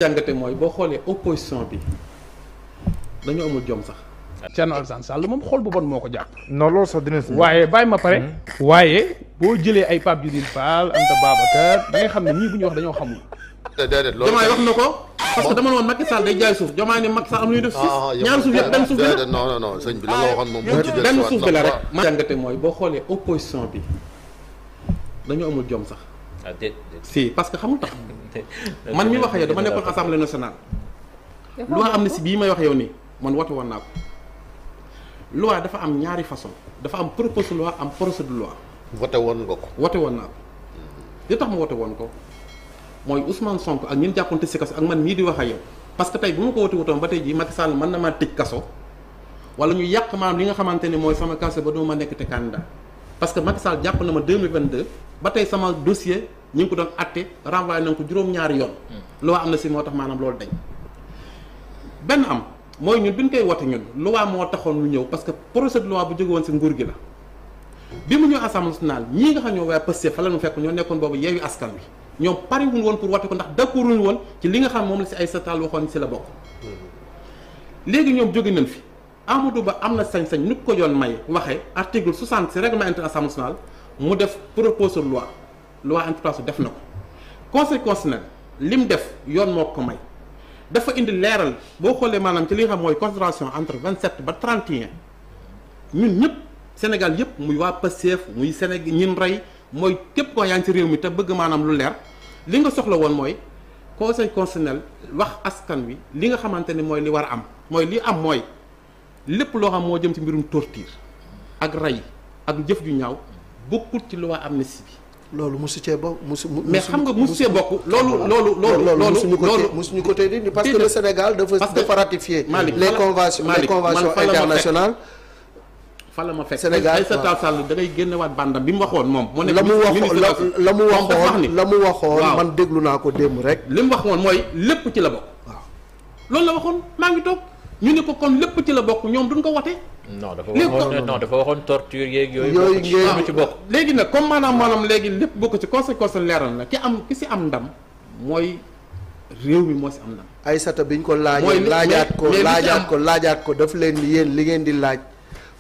jàngate mooy boo xoolee opposition bi dañu amul jom sax. Thierno Alassane Sall moom xool bu bon moo ko jàpp. non loolu sax dina si. waaye bàyyi ma pare. waaye boo jëlee ay Pape Djibril Fall Anta Babacar da ngay xam ne ñii bu ñuy wax dañoo xamul. déedéet loolu Diomaye wax na ko parce que dama ne woon Macky Sall day jaay suuf Diomaye ne Macky Sall am lu ñuy def suuf ñaari suuf yëpp benn suuf bi la. non non sëñ bi la nga waxoon moom moo ci des benn suuf bi la rek. ma jàngate mooy boo xoolee opposition bi dañu amul jom sax. ah déet si parce que xamul tax man mi wax yow dama nekkoon assemblée nationale. loi amnistie bii may wax yow nii man wote woon naa ko. loi dafa am ñaari façon dafa am proposition de loi am projet de loi. voté woon nga ko. wote woon naa ko li tax ma wote woon ko mooy Ousmane Sonko ak ñun jàppoon tëj si kaso ak man mii di wax ak yow parce que tey bu ma ko wote wutoon ba tey jii Macky Sall mën na maa tëj kaso wala ñu yàq maanaam li nga xamante ni mooy sama kaso ba duma nekk te candidat parce que Macky Sall jàpp na ma 2022 ba tey sama dossier ñu ngi ko doon atte renvoyé nañ ko juróom-ñaari yoon. loi am na si moo tax maanaam loolu dañ benn am mooy ñun bi ñu koy wote ñun loi moo taxoon lu ñëw parce que projet de loi bu jóge woon si nguur gi la bi mu ñëw assemblée nationale ñii nga xam ñoo waa Pastef fa la ñu fekk ñoo nekkoon boobu Yewwi Askan Wi ñoom pare wuñ woon pour wote ko ndax d'accorduñ woon ci li nga xam moom la si Aïssata Tall waxoon si la bokk. léegi ñoom jóge nañ fi Amadou Ba am na sañ-sañ nu ko yoon may waxee article 60 si règlement intérieur assemblée nationale mu def proposition de loi interprétation def na ko conseil constitutionnel li mu def yoon moo ko may dafa indi leeral boo xoolee maanaam ci li nga xam mooy concentration entre 27 ba 31 ñun ñëpp Sénégal yëpp muy waa Pastef muy Sénégal ñin rey mooy képp koo yaa ngi ci réew mi te bëgg maanaam lu leer li nga soxla woon mooy conseil constitutionnel wax askan wi li nga xamante ni mooy li war a am mooy li am mooy lépp loo xam moo jëm ci mbirum torture ak rey ak jëf ju ñaaw bokkul ci loi amnistie bi. loolu musu cee bokk mais xam nga musu cee bokk loolu musuñu ko tey di parce que le Sénégal dafa ratifier les conventions internationales. fa la ma fekk Sénégal Aïssata Tall Sall da ngay génnewaat bandam bi mu waxoon moom. mu nekk la mu waxoon man déglu naa ko démb rek. li mu wax woon mooy lépp ci la bokk. waaw loolu la waxoon maa ngi toog ñu ne ko kon lépp ci la bokk ñoom duñ ko wote. non dafa waxoon torture yeeg yooyu ci bokk. léegi nag comme maanaam léegi lépp bokk ci conséquence leeral na ki si am ndam mooy réew mi moo si am ndam. Aïssata biñ ko laajaat ko daf leen yéen li ngeen di laaj.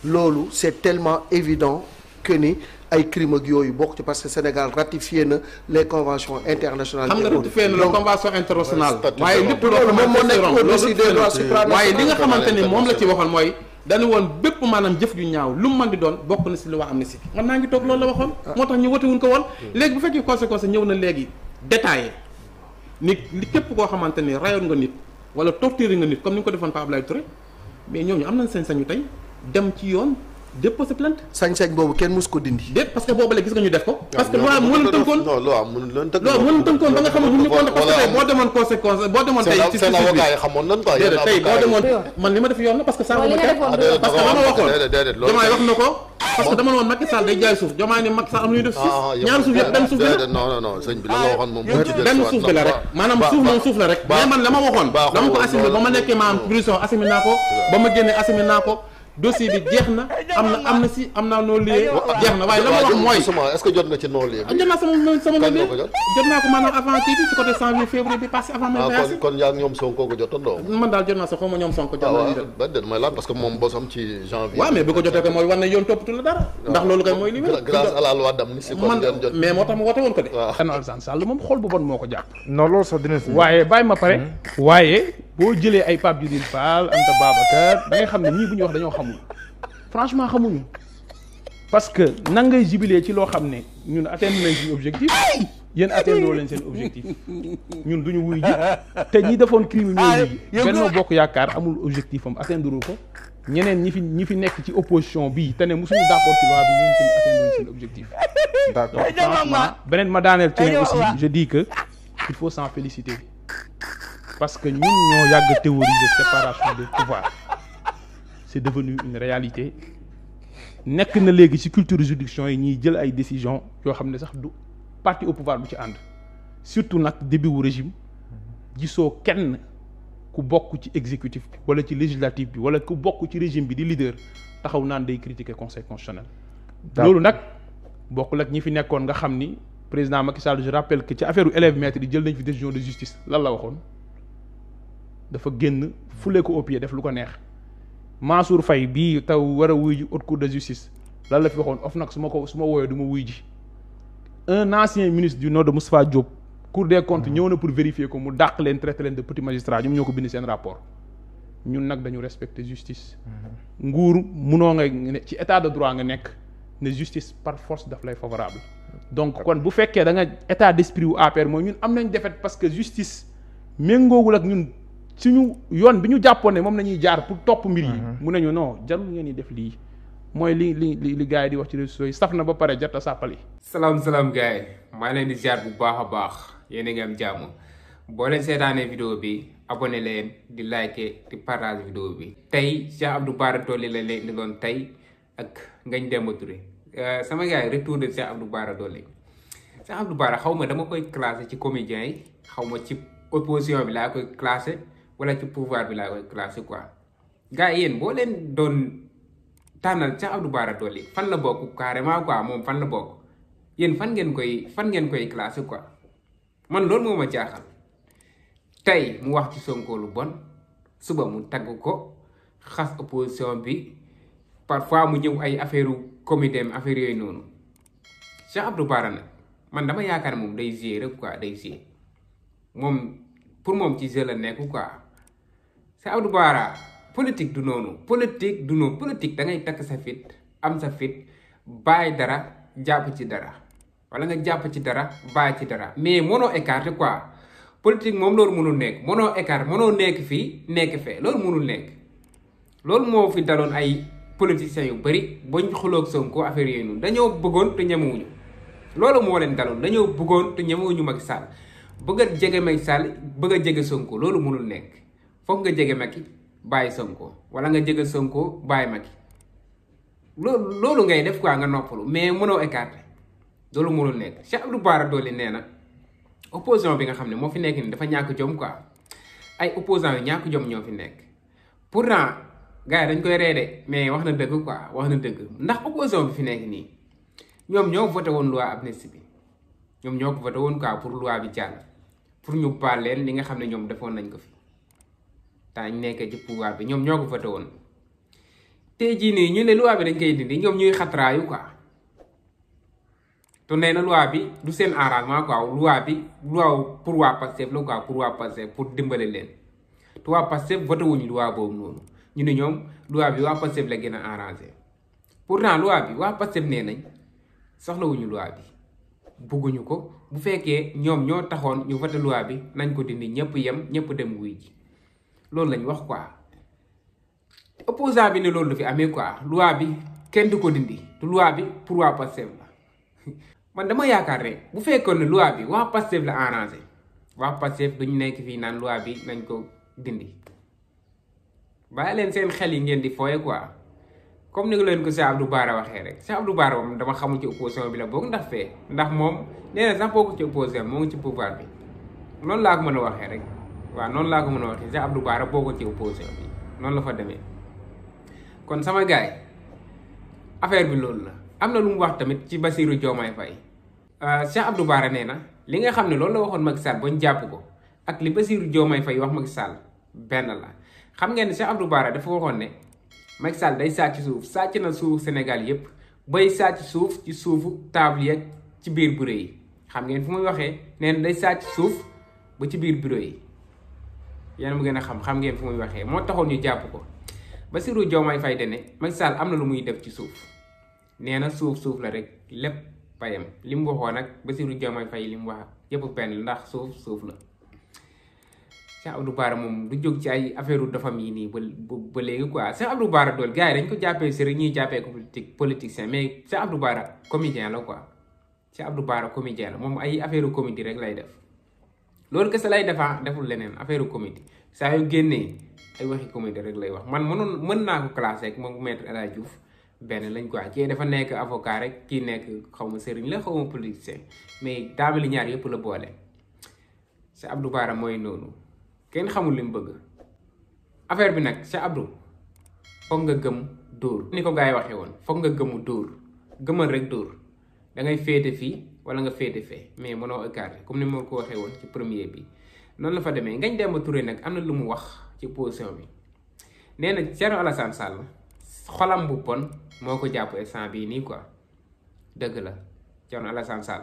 loolu c'est tellement évident que ni ay crime ak yooyu bokk ci parce que Sénégal ratifié na les conventions internationales. xam nga ratifié na la convention internationale. waaye lépp loolu moom moo nekk au-dessus des lois supranationales. waaye li nga xamante ni moom la ci waxoon mooy dañu woon bépp maanaam jëf ju ñaaw lu mu mën di doon bokk na si loi amnistie man naa ngi toog loolu la waxoon. moo tax ñu wote wuñ ko woon. léegi bu fekkee conséquence ñëw na léegi détaillé ni li képp koo xamante ni rayoon nga nit wala torturé nga nit comme ni nga ko defoon Pape Abdoulaye Touré mais ñooñu am nañ sañ-sañu tey dem ci yoon déposer plainte. sañ-sañ boobu kenn mus ko dindi. déet parce que boobu la gis nga ñu def ko. parce que loi moo leen tënkoon. non loi mënul leen tënkoon. loi mënul tënkoon ba nga xam ne bu ñu ko parce que tey boo demoon conséquence boo demoon tey ci seen avocat yi xamoon nañ quoi déedéet tey boo demoon man li ma def yoon la parce que saa ma parce que dama waxoon Diomaye wax na ko parce que dama ne woon Macky Sall day jaay suuf Diomaye ne Macky Sall am lu ñuy def suuf ñaari suuf yëpp benn suuf bi la non sëñ bi la nga waxoon moom moo ci des benn suuf bi la rek maanaam suuf moom suuf la rek mais man la ma waxoon dama ko assimilé ba ma nekkee maanaam prison assimilé naa ko ba ma génnee assimilé naa ko dossier bi jeex na am na si am naa noo lié jeex na waaye la ma wax mooy est-ce que jot nga ci noo lié jot naa sama noo lié jot naa ko maanaam avant kii bi si côté janvier février bi passé avant may voyage kon yaa ngi ñoom Sonko ko jotandoo man daal jot naa sa xaw ma ñoom Sonko jot naa ba déet mooy lan parce que moom bosam ci janvier waaw mais bu ko jotee ko mooy war na yoon toppatu la dara ndax loolu kay mooy li wér grâce à la loi d'amnistie kon ngeen jot mais moo tax ma wote woon ko de Thierno Alassane Sall moom xool bu bon moo ko jàpp. non loolu sax dina si. waaye bàyyi ma pare. waaye boo jëlee ay Pape Djibril Fall Anta Babacar da ngay xam ne ñii bu ñuy wax dañoo xamul franchement xamuñu parce que nan ngay jubilee ci loo xam ne ñun atteindre nañ suñu objectif yéen atteindre leen seen objectif ñun duñu wuy ji te ñi defoon crime ñooy ji Benno Bokk Yaakaar amul objectif am atteindre ko ñeneen ñi fi nekk ci opposition bii te ne mosuñu d'accord ci loi bi ñoom tamit atteindre seen objectif. d'accord franchement beneen ma daaneel ci aussi je dis que il faut s'en féliciter parce que ñun ñoo yàgg théoriser séparation des pouvoirs. c'est devenu une réalité nekk na léegi ci culture juridiction yi ñuy jël ay décisions yoo xam ne sax du parti au pouvoir bu ci ànd surtout nag début wu régime gisoo kenn ku bokk ci exécutif bi wala ci législatif bi wala ku bokk ci régime bi di leader taxaw naan day critiquer conseil constitutionnel. loolu nag bokkul ak ñi fi nekkoon nga xam ni président Macky Sall je rappelle que ci affaire élèves maîtres yi jël nañ fi décision de justice lan la waxoon dafa génn fule ko au pied def lu ko neex Mansour Faye bii taw war a wuy ji haute cour de justice lan la fi waxoon OFNAC su ma wooyee du ma wuy ji un ancien ministre du nom de Moustapha Diop cour des comptes ñëw na pour vérifier ko mu dàq leen traité leen de petit magistrat ñoom ñoo ko bind seen rapport ñun nag dañu respecter justice nguur munoo nga ci état de droit nga nekk ne justice par force daf lay favorable donc kon bu fekkee da nga état d'esprit wu APR mooy ñun am nañ défaite parce que justice méngoowul ak ñun suñu yoon bi ñu jàppoon ne moom nañuy jaar pour topp mbir yi mun nañu non jarul ngeen di def lii mooy li gars yi di wax ci réseaux sociaux yi saf na ba pare jarta sàppali salaam gars yi maa leen di ziar bu baax a baax yéen a ngi am jàmm boo leen seetaanee vidéo bi abonné leen di liker di partage vidéo bi tey Cheikh Abdou Bara Dolly la leen di doon tey ak Ngagne Demba Touré sama gars yi retour de Cheikh Abdou Bara Dolly Cheikh Abdou Bara xaw ma dama koy classé ci comédien yi xaw ma ci opposition bi laa koy classé wala ci pouvoir bi laa koy classé quoi gars yi yéen boo leen doon tànnal Cheikh Abdou Bara Dolly fan la bokk carrément quoi moom fan la bokk yéen fan ngeen koy classé quoi man loolu moo ma jaaxal tey mu wax ci Sonko lu bon suba mu tagg ko xas opposition bi parfois mu ñëw ay affaire comité am affaire yooyu noonu Cheikh Abdou Bara nag man dama yaakaar moom day gérer rek quoi day gérer moom pour moom ci jeu la nekk quoi Cheikh Abdou Bara politique du noonu politique da ngay takk sa fit am sa fit bàyyi dara jàpp ci dara wala nga jàpp ci dara bàyyi ci dara mais mënoo écarter quoi politique moom loolu mënul nekk mënoo écarter mënoo nekk fii nekk fee loolu mënul nekk loolu moo fi daloon ay politiciens yu bëri bañ xuloog Sonko affaire yooyu noonu dañoo bëggoon te ñemewuñu loolu moo leen daloon dañoo bëggoon te ñemewuñu Macky Sall bëgg a jege Macky Sall bëgg a jege Sonko loolu mënul nekk foog nga jege Macky bàyyi Sonko wala nga jege Sonko bàyyi Macky loolu ngay def quoi nga noppalu mais mënoo écarter loolu mënul nekk Cheikh Abdou Bara Dolly nee na opposition bi nga xam ne moo fi nekk nii dafa ñàkk jom quoi ay opposants yu ñàkk jom ñoo fi nekk pourtant gars yi dañ koy reede mais wax na dëgg quoi wax na dëgg ndax opposition bi fi nekk nii ñoom ñoo voté woon loi amnistie bi ñoom ñoo ko voté woon quoi pour loi bi jàll pour ñu baal leen li nga xam ne ñoom defoon nañ ko fi temps ñu nekkee ci pouvoir bi ñoom ñoo ko voté woon tey jii nii ñu ne loi bi dañ koy dindi ñoom ñuy xatraayu quoi te nee na loi bi du seen arrangement quoi loi bi loi pour waa Pastef la quoi pour waa Pastef pour dimbale leen te waa Pastef voté wuñu loi boobu noonu ñu ne ñoom loi bi waa Pastef la gën a arrangé pourtant loi bi waa Pastef nee nañ soxlawuñu loi bi bugguñu ko bu fekkee ñoom ñoo taxoon ñu voté loi bi nañ ko dindi ñëpp yem ñëpp dem wuy ji loolu lañ wax quoi opposant bi ne loolu du fi amee quoi loi bi kenn du ko dindi te loi bi pour waa Pastef la man dama yaakaar rek bu fekkoon ne loi bi waa Pastef la arrangé waa Pastef duñu nekk fii naan loi bi nañ ko dindi bàyyi leen seen xel yi ngeen di fooye quoi comme ni nga leen ko Cheikh Abdou Bara waxee rek Cheikh Abdou Bara moom dama xamul ci opposition bi la bokk ndax fee ndax moom nee na sax bokk ci opposition moo ngi ci pouvoir bi noonu laa ko mën a waxee rek waaw noonu laa ko mën a waxee Cheikh Abdou Bara bokk ci opposition bi noonu la fa demee kon sama gars yi affaire bi loolu la am na lu mu wax tamit ci Bassirou Diomaye Faye Cheikh Abdou Bara nee na li nga xam ne loolu la waxoon Macky Sall ba ñu jàpp ko ak li Bassirou Diomaye Faye wax Macky Sall benn la xam ngeen ne Cheikh Abdou Bara dafa waxoon ne Macky Sall day sàcc suuf sàcc na suuf Sénégal yépp bay sàcc suuf ci suufu table yi ci biir bureau yi xam ngeen fu muy waxee nee na day sàcc suuf ba ci biir bureau yi yéen mu gën a xam ngeen fu muy waxee moo taxoon ñu jàpp ko Bassirou Diomaye Faye de ne Macky Sall am na lu muy def ci suuf nee na suuf la rek lépp payam li mu waxoon nag Bassirou Diomaye Faye li mu wax yëpp benn ndax suuf la Cheikh Abdou Bara moom du jóg ci ay affaire dafa yi nii ba léegi quoi Cheikh Abdou Bara Dolly gars yi dañ ko jàppee sëriñ ñuy jàppee ko politicien mais Cheikh Abdou Bara comédien la quoi Cheikh Abdou Bara comédien la moom ay affaire comédie rek lay def loolu kese lay deful leneen affaire comédie saa yu génnee ay waxi comédie rek lay wax man mën naa ko classé ak moom maître El Hadji Diouf benn lañ quoi kii dafa nekk avocat rek kii nekk xaw ma sëriñ la xaw ma politicien mais daamali ñaar yëpp la boole Cheikh Abdou Bara mooy noonu kenn xamul li mu bëgg affaire bi nag Cheikh Abdou foog nga gëm dóor ni ko gars yi waxee woon foog nga gëmu dóor gëmal rek dóor da ngay féete fii wala nga féete fee mais mënoo écarter comme ni ma ko waxee woon ci premier bi noonu la fa demee Ngagne Demba Touré nag am na lu mu wax ci opposition bi nee na Thierno Alassane Sall xolam bu bon moo ko jàpp instant bii nii quoi dëgg la Thierno Alassane Sall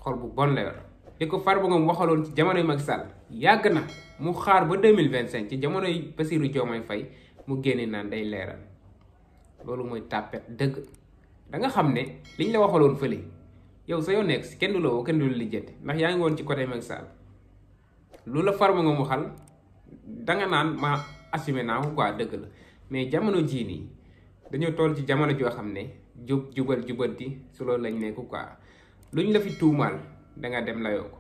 xol bu bon la yor li ko Farba Ngom waxaloon ci jamonoy Macky Sall yàgg na mu xaar ba 2025 ci jamonoy Bassirou Diomaye Faye mu génne naan day leeral loolu mooy tàppet dëgg da nga xam ne liñ la waxaloon fële yow sa yoo nekk si kenn du la woo kenn du la lijjanti ndax yaa ngi woon ci côté Macky Sall loolu la Farba Ngom waxal danga naan ma assumé naa ko quoi dëgg la mais jamono jii nii dañoo toll ci jamono joo xam ne jubanti su loolu lañ nekk quoi luñ la fi tuumaal danga dem layoo ko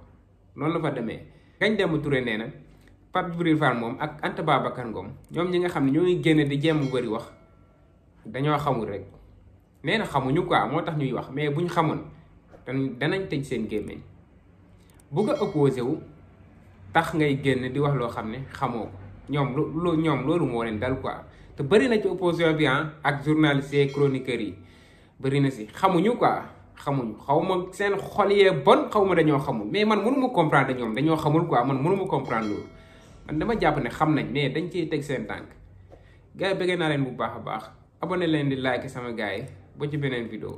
noonu la fa demee Ngagne Demba Touré nee na Pape Djibril Fall moom ak Anta Babacar Ngom ñoom ñi nga xam ne ñoo ngi génne di jéem bëri wax dañoo xamul rek nee na xamuñu quoi moo tax ñuy wax mais buñ xamoon danañ tëj seen gémmiñ bugg a opposé wu tax ngay génn di wax loo xam ne xamoo ko ñoom loolu moo leen dal quoi te bëri na ci opposition bi ak journalistes yi chroniqueurs yi bëri na si xamuñu quoi xamuñu xaw ma seen xol yee bon xaw ma dañoo xamul mais man mënu ma comprendre ñoom dañoo xamul quoi man mënu ma comprendre loolu man dama jàpp ne xam nañ mais dañ ciy teg seen tànk gars yi bëggee naa leen bu baax a baax abonné leen di like sama gars yi ba ci beneen vidéo